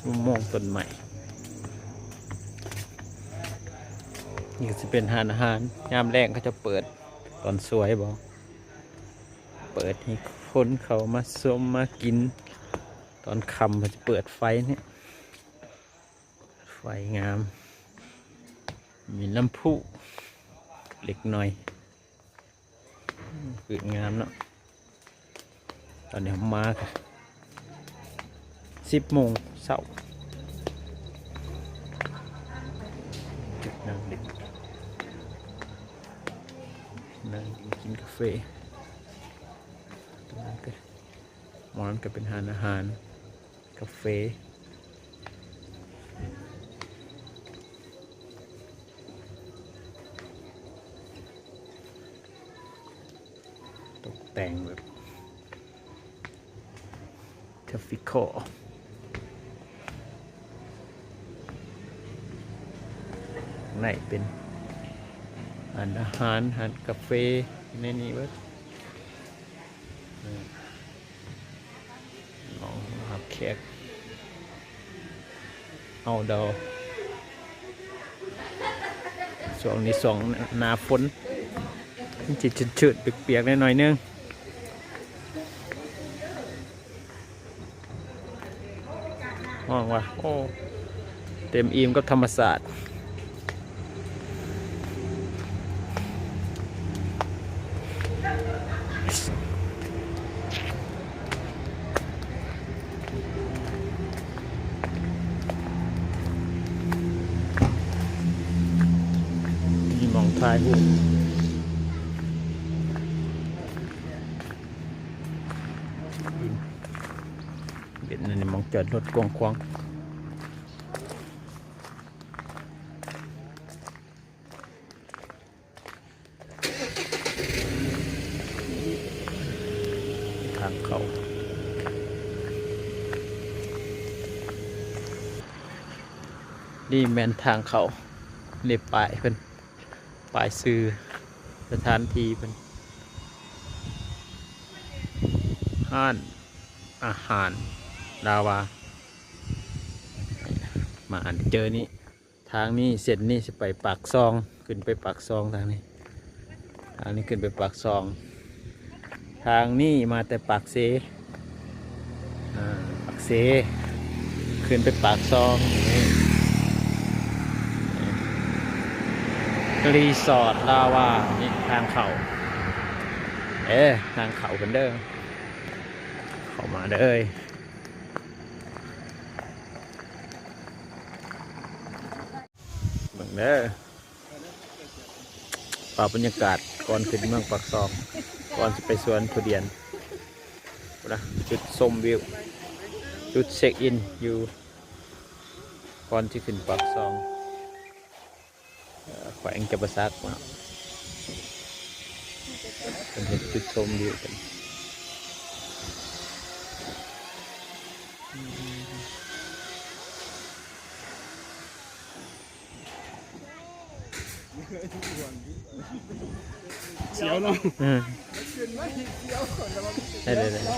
ມະມ່ວງຕົ້ນໄມ້. ນີ້ກໍຊິເປັນຮ້ານອາຫານ ຍາມແລງເຂົາຈະເປີດຕອນສວຍບໍ ເປີດໃຫ້ຄົນເຂົ້າມາຊົມມາກິນ. ຕອນຄ່ຳເພິ່ນຈະເປີດໄຟນີ້ ໄຟງາມ ມີນ້ຳພຸເລັກນ້ອຍ. ອືມ ຄືງາມເນາະ. ຕອນນີ້ເຮົາມາກໍສິບໂມງເຊົ້າ ຈຸດນັ່ງຫຼິ້ນ ນັ່ງກິນກາເຟ. ຕອນນັ້ນກໍ ໝ່ອງນັ້ນກໍເປັນຮ້ານອາຫານ ກາເຟ ຕົກແຕ່ງແບບ Tropical. ໃນເປັນຮ້ານອາຫານ ຮ້ານກາເຟ ໃນນີ້ເບິດ. ຮອງຮັບແຂກ outdoor. ຊ່ວງນີ້ຊ່ວງໜ້າຝົນ ມັນຊິຈືດໆ ປຽກໆ ແດ່ໜ້ອຍໜຶ່ງ. ຮອງວ່າ ໂອ້ ເຕັມອີ່ມກັບທຳມະຊາດ. ມີໝ່ອງຖ່າຍຮູບ ເປັນອັນນີ້ ໝ່ອງຈອດລົດກວ້າງຂວາງ. ທາງເຂົ້າ ນີ້ແມ່ນທາງເຂົ້າ ນີ້ປ້າຍເພິ່ນ ປ້າຍຊື່ສະຖານທີ່ເພິ່ນ ຮ້ານອາຫານລາວາ. ມາອັນເຈີນີ້ ທາງນີ້ ເສັ້ນນີ້ຊິໄປປາກຊ່ອງ ຂຶ້ນໄປປາກຊ່ອງທາງນີ້ ທາງນີ້ຂຶ້ນໄປປາກຊ່ອງ ທາງນີ້ມາແຕ່ປາກເຊ ອາ ປາກເຊ ຂຶ້ນໄປປາກຊ່ອງ ນີ້ ຣີສອດລາວາ. ນີ້ທາງເຂົ້າ ເອີ ທາງເຂົ້າເພິ່ນເດີ ເຂົ້າມາເດີ. ເບິ່ງເດີ ພາບບັນຍາກາດກ່ອນຂຶ້ນເມືອງປາກຊ່ອງ ກ່ອນຊິໄປສວນທຸລຽນ ພຸ້ນນະ ຈຸດຊົມວິວ ຈຸດເຊັກອິນຢູ່ ກ່ອນຊິຂຶ້ນປາກຊ່ອງ ເອີ ແຂວງຈຳປາສັກເນາະ ເພິ່ນເຮັດຈຸດຊົມວິວເປັນ ສຽວເນາະ ເອີ ໄດ້ໆ.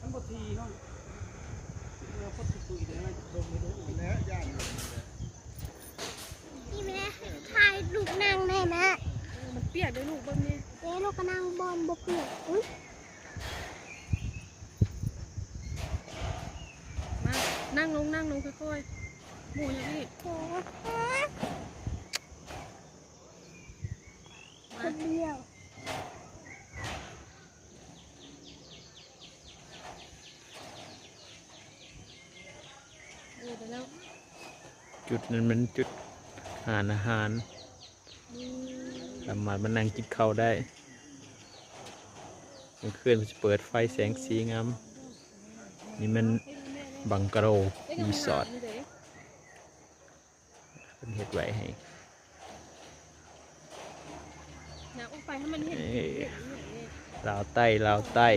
ມັນບໍ່ຖີ່ເນາະ ເອີ ພໍຊິຕຸ້ຍໄດ້ ລົງໄປເດີ. ນີ້ແມ່ ຖ່າຍລູກນັ່ງແດ່ແມ່. ເອີ ມັນປຽກເດີລູກ ເບິ່ງແດ່. ເອີ ລູກກໍນັ່ງບ່ອນບໍ່ປຽກ. ອຸ້ຍ ມາ ນັ່ງລົງ ນັ່ງລົງຄ່ອຍໆ ໝູ່ຍັງອີກ. ໂອ້ຍ ມາ ຄົນດຽວ. ເອີ ໄປແລ້ວ ຈຸດນັ້ນແມ່ນຈຸດຮ້ານອາຫານ ອືມ ສາມາດມານັ່ງກິນເຂົ້າໄດ້ ກາງຄືນເພິ່ນຊິເປີດໄຟແສງສີງາມ. ນີ້ແມ່ນບັງກະໂລຣີສອດ. ເພິ່ນເຮັດໄວ້ໃຫ້ ນະ ອອກໄປໃຫ້ມັນເຫັນ ເອີ ເຫັນ ເຫັນ ເຫັນ ລາວໃຕ້ ລາວໃຕ້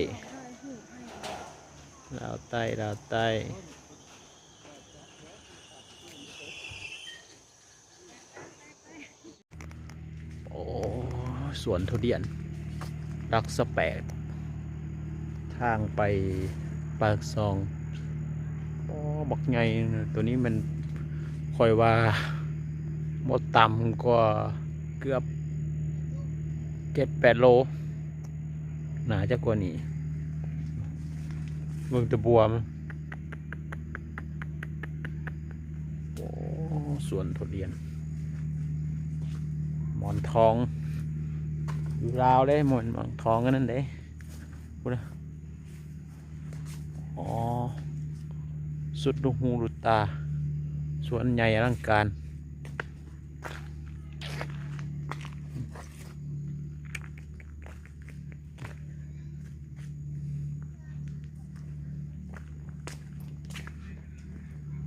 ລາວໃຕ້ ລາວໃຕ້. ໂອ້ ສວນທຸລຽນຫຼັກຊາວແປດ ທາງໄປປາກຊ່ອງ. ໂອ້ ບັກໃຫຍ່ ໂຕນີ້ແມ່ນ ຂ້ອຍວ່າບໍ່ຕ່ຳກວ່າເກືອບເຈັດແປດໂລ ໜ້າຈະກວ່ານີ້. ເບິ່ງແຕ່ບວມ. ໂອ້ ສວນທຸລຽນ ໝອນທອງ ຢູ່ລາວເດ້ ໝອນ ໝອນທອງອັນນັ້ນເດ້ ພຸ້ນນະ. ອໍ ສຸດລູກຫູລູກຕາ ສວນໃຫຍ່ອະລັງການ.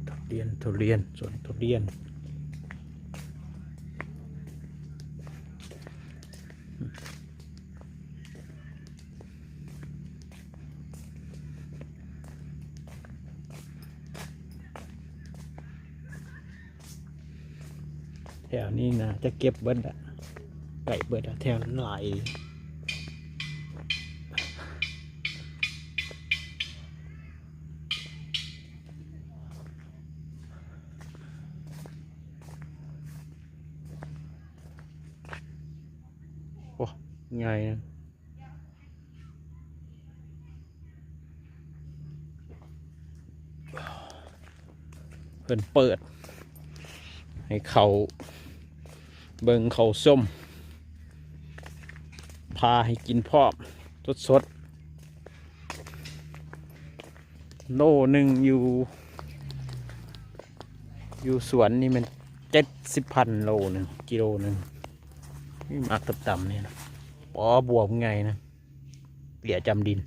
ທຸລຽນ ທຸລຽນ ສວນທຸລຽນ. ແຖວນີ້ໜ້າຈະເກັບເບິດລະ ໃກ້ເບິດລະ ແຖວນັ້ນຫຼາຍ. ໂອ້ ໃຫຍ່ນະ. ເພິ່ນເປີດໃຫ້ເຂົ້າເບິ່ງເຂົ້າຊົມ ພາໃຫ້ກິນພ້ອມ ສົດໆ. ໂລໜຶ່ງຢູ່ ຢູ່ສວນນີ້ແມ່ນເຈັດສິບພັນ ໂລໜຶ່ງ ກິໂລໜຶ່ງ. ນີ້ໝາກຕ່ຳໆນີ້ນະ ປໍບວມໃຫຍ່ນະ ເປຍຈຳດິນ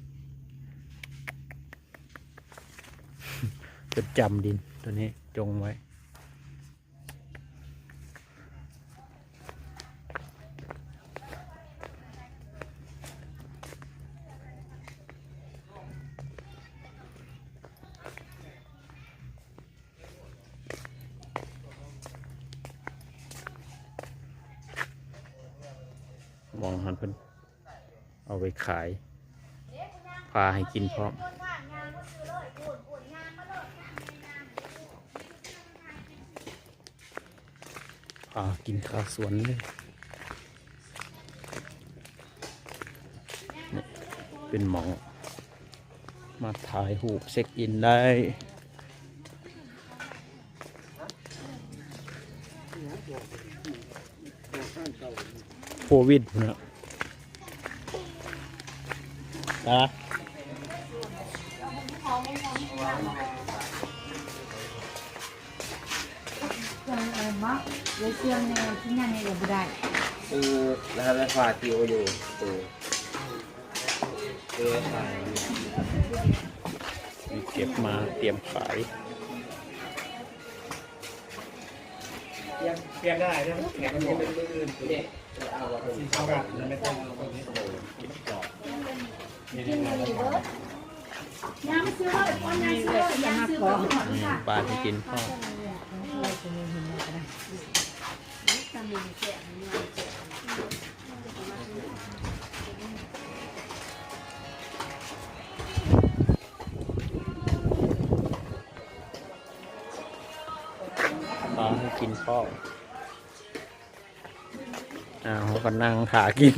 ຈົນຈຳດິນ ໂຕນີ້ຈົ່ງໄວ້. ມອງຫັ້ນເພິ່ນເອົາໄປຂາຍ ພາໃຫ້ກິນພ້ອມ. ພາກິນຄາສວນເລີຍ. ນີ້ເປັນໝ່ອງມາຖ່າຍຮູບເຊັກອິນໄດ້. ໂຄວິດພຸ້ນນະ ຕາ ເອີ ເນາະ ເລີຍເຊື່ອງແນວທີ່ນັ້ນນີ້ກໍບໍ່ໄດ້ ຄືລະຫັດໄວຟາຍຕິວຢູ່ ເອີ ເອີ ເກັບມາຕຽມຂາຍ. ປາໃຫ້ກິນພ້ອມ. ປາໃຫ້ກິນພ້ອມ. ອ້າວ ເຮົາກໍນັ່ງຖ້າກິນ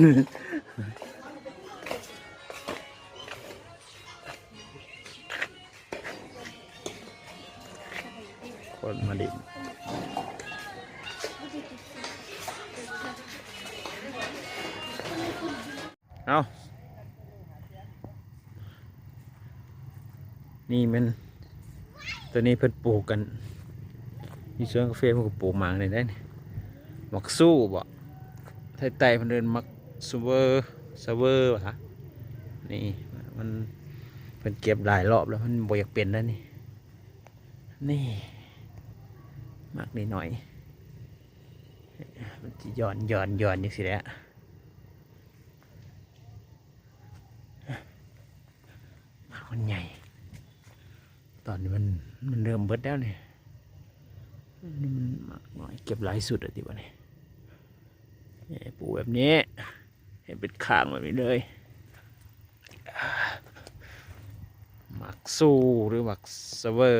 ຄົນມາຫຼິ້ນ. ເອົ້າ ນີ້ແມ່ນ ໂຕນີ້ເພິ່ນປູກກັນ ຢູ່ສວນກາເຟເພິ່ນກໍປູກໝາກນີ້ໄດ້ນີ້ ໝາກຊູບໍ ໄທໃຕ້ເພິ່ນເອີ້ນໝາກຊູເວີ ຊາເວີຫວາ ນີ້ມັນ ເພິ່ນເກັບຫຼາຍລອບແລ້ວ ມັນບໍ່ຢາກເປັນແລ້ວນີ້ ນີ້ໝາກນ້ອຍໆ ມັນຊິຢ່ອນໆໆ ຈັ່ງຊີ້ແຫຼະ. ໝາກມັນໃຫຍ່ ຕອນນີ້ມັນ ມັນເລີ່ມເບິດແລ້ວນີ້ ນີ້ມັນໝາກນ້ອຍ ເກັບຫຼາຍສຸດແລ້ວຕິບັດນີ້. ນີ້ ປູກແບບນີ້ ເຮັດເປັນຂ້າງແບບນີ້ເລີຍ. ໝາກຊູ ຫຼື ໝາກສະເວີ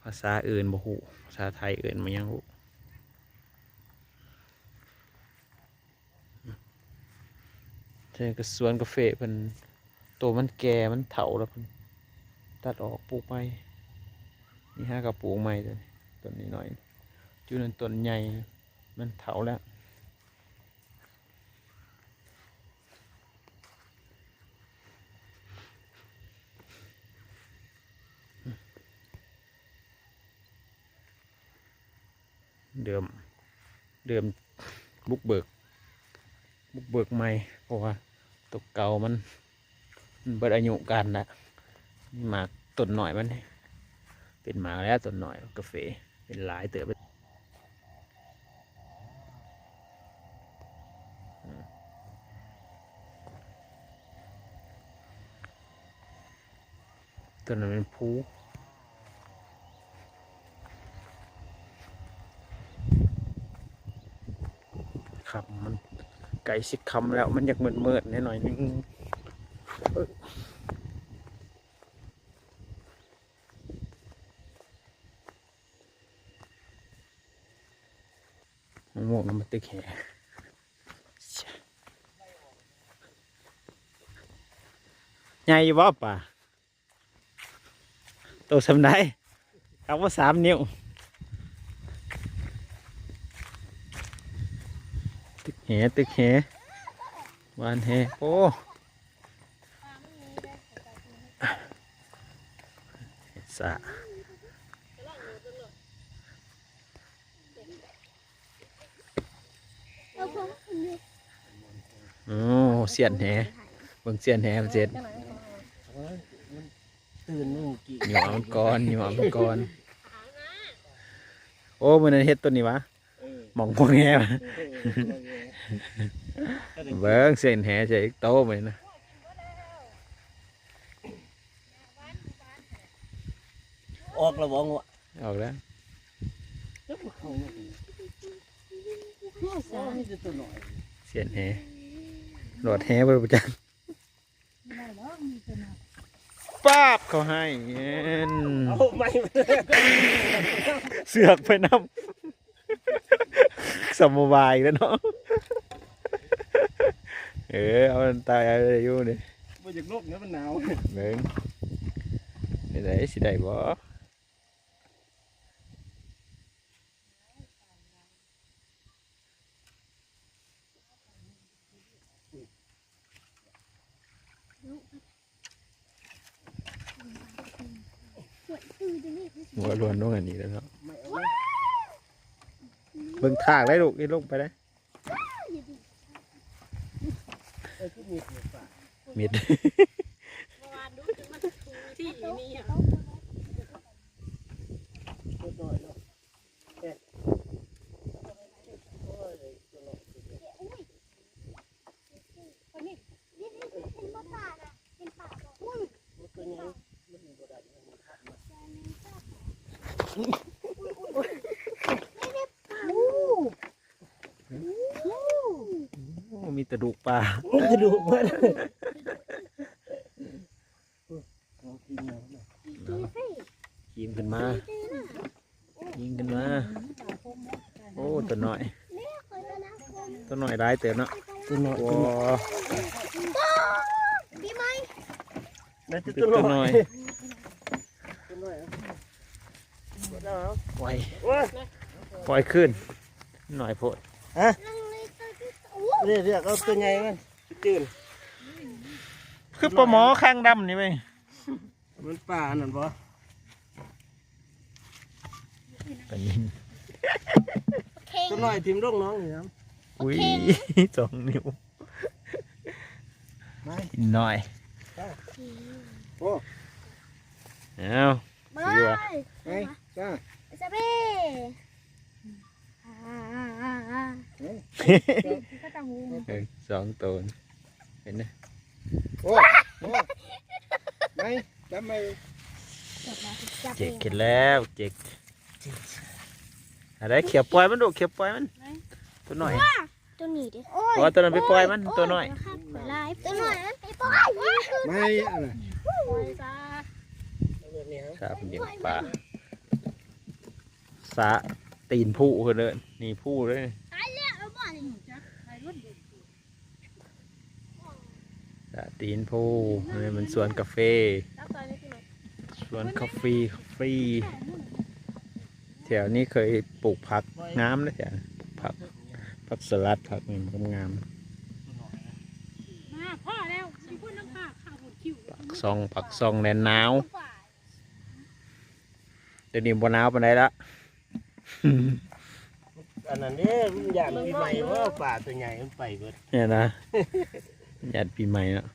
ພາສາອື່ນບໍ່ຮູ້ ພາສາໄທເອີ້ນວ່າຫຍັງບໍ່ຮູ້. ແຕ່ກະສວນກາເຟເພິ່ນ ໂຕມັນແກ່ ມັນເຖົ້າແລ້ວ ເພິ່ນຕັດອອກ ປູກໃໝ່. ນີ້ຫາກະປູກໃໝ່ ຕົ້ນ ຕົ້ນນ້ອຍໆ ຈຸນັ້ນຕົ້ນໃຫຍ່ ມັນເຖົ້າແລ້ວ. ເລີ່ມ ເລີ່ມບຸກເບີກ ບຸກເບີກໃໝ່ ເພາະວ່າໂຕເກົ່າມັນ ມັນເບິດອາຍຸການລະ. ມີໝາກຕົ້ນນ້ອຍມັນ ເປັນໝາກແລ້ວ ຕົ້ນນ້ອຍກາເຟ ເປັນຫຼາຍເຕີບ. ອືມ ຕົ້ນນັ້ນແມ່ນພູ ຄ່ຳ ມັນໃກ້ຊິຄ່ຳແລ້ວ ມັນຢາກມືດໆແດ່ໜ້ອຍໜຶ່ງ. ມະມ່ວງນຳມາຕຶກແຫ ໃຫຍ່ຢູ່ບໍ່ປາ? ໂຕສ່ຳໃດ? ເອົາບໍ່ ສາມນິ້ວ. ຕຶກແຫ ຕຶກແຫ ຫວ່ານແຫ ໂອ້ ສະ ໂອ້ ສ່ຽນແຫ ເບິ່ງສ່ຽນແຫມັນເຈັດ ຕື່ນມື້ກີ້ ຫຍວມມັນກ່ອນ ຫຍວມມັນກ່ອນ. ໂອ້ ມື້ນັ້ນເຮັດໂຕນີ້ຫວາ ເອີ ໝ່ອງພວກແຫ ເອີ ເບິ່ງສ່ຽນແຫໃສ່ອີກໂຕມື້ນີ້ນະ ອອກແລ້ວບໍ່? ອອກແລ້ວ ສ່ຽນແຫ ຫຼອດແຫບໍ່ຮູ້ຈັກ ປາບເຂົາໃຫ້ ເອົາໃໝ່ ເຊືອກໄປນຳ ສຳມະວາຍແລ້ວເນາະ ເອີ ເອົາມັນຕາຍໄດ້ຢູ່ນີ້ ບໍ່ຢາກລົງນະ ມັນໜາວ ເບິ່ງ ໄດ້ ຊິໄດ້ບໍ່? ຫົວລ້ວນລົງອັນນີ້ແລ້ວເນາະ ເບິ່ງທາກໄດ້ລູກ ນີ້ລົງໄປໄດ້. ມິດ ໂອ້ ມີແຕ່ດູກປາ ມີແຕ່ດູກເບິດ ຍິງຂຶ້ນມາ ຍິງຂຶ້ນມາ ໂອ້ ໂຕນ້ອຍ ໂຕນ້ອຍຫຼາຍເຕີບເນາະ ໂຕນ້ອຍ ໂອ້ ປີໃໝ່ ໄດ້ແຕ່ໂຕນ້ອຍ ໂຕນ້ອຍ ໂອ້ຍ ໂອ້ຍ ປ່ອຍຄືນ ໜ້ອຍໂພດ ຮະ ນີ້ ເລືອກເອົາໂຕໃຫຍ່ມັນ ຕື່ນ ຄືປາໝໍຄາງດຳນີ້ເວີຍ ມັນປາອັນນັ້ນບໍ່? ປານິນ ໂຕນ້ອຍຖິ້ມລົງໜອງນີ້ນະ ອຸ້ຍ ສອງນິ້ວ ມາ ໜ້ອຍ ໂອ້ ເອົາ ມາ ໄປ ຈ້າ ສະເບ ເອີ ສອງໂຕ ເຫັນນະ ໂອ້ ໂອ້ ໄປ ຈັບໃໝ່ ເຈັກຂຶ້ນແລ້ວ ເຈັກ ອັນໃດ ຂຽບປ່ອຍມັນລູກ ຂຽບປ່ອຍມັນ ໂຕນ້ອຍ ຕົວນີ້ເດ້ ໂອ້ຍ ບໍ່ ຕົວນັ້ນໄປປ່ອຍມັນ ໂອ້ຍ ຕົວນ້ອຍ ໂອ້ຍ ຫຼາຍ ຕົວນ້ອຍມັນໄປປ່ອຍ ໄມ່ອັນນັ້ນ ສະ ສະ ສະຕີນຜຸເພິ່ນເອີ້ນ ນີ້ຜຸເດ້ ຕາຍແລ້ວ ແລ້ວບໍ່ນີ້ ສະຕີນຜຸ ນີ້ມັນສວນກາເຟ ສວນກາເຟ ກາເຟ ແຖວນີ້ເຄີຍປູກຜັກງາມເດ້ ແຖວນີ້ ຜັກ ຜັກສະຫຼັດ ຜັກຫຍັງງາມໆ ມາພໍແລ້ວ ຊິພຸ້ນນຳປາກ ຂ້າວໂພດຄິວ ປາກຊ່ອງ ປາກຊ່ອງແດນໜາວ ດຽວນີ້ບໍ່ໜາວປານໃດລະ ອັນນັ້ນເດ້ ມັນຢ້ານປີໃໝ່ ໂອ້ຍ ວ່າປາຕົວໃຫຍ່ມັນໄປເບິດ ແມ່ນນະ ຢ້ານປີໃໝ່ເນາະ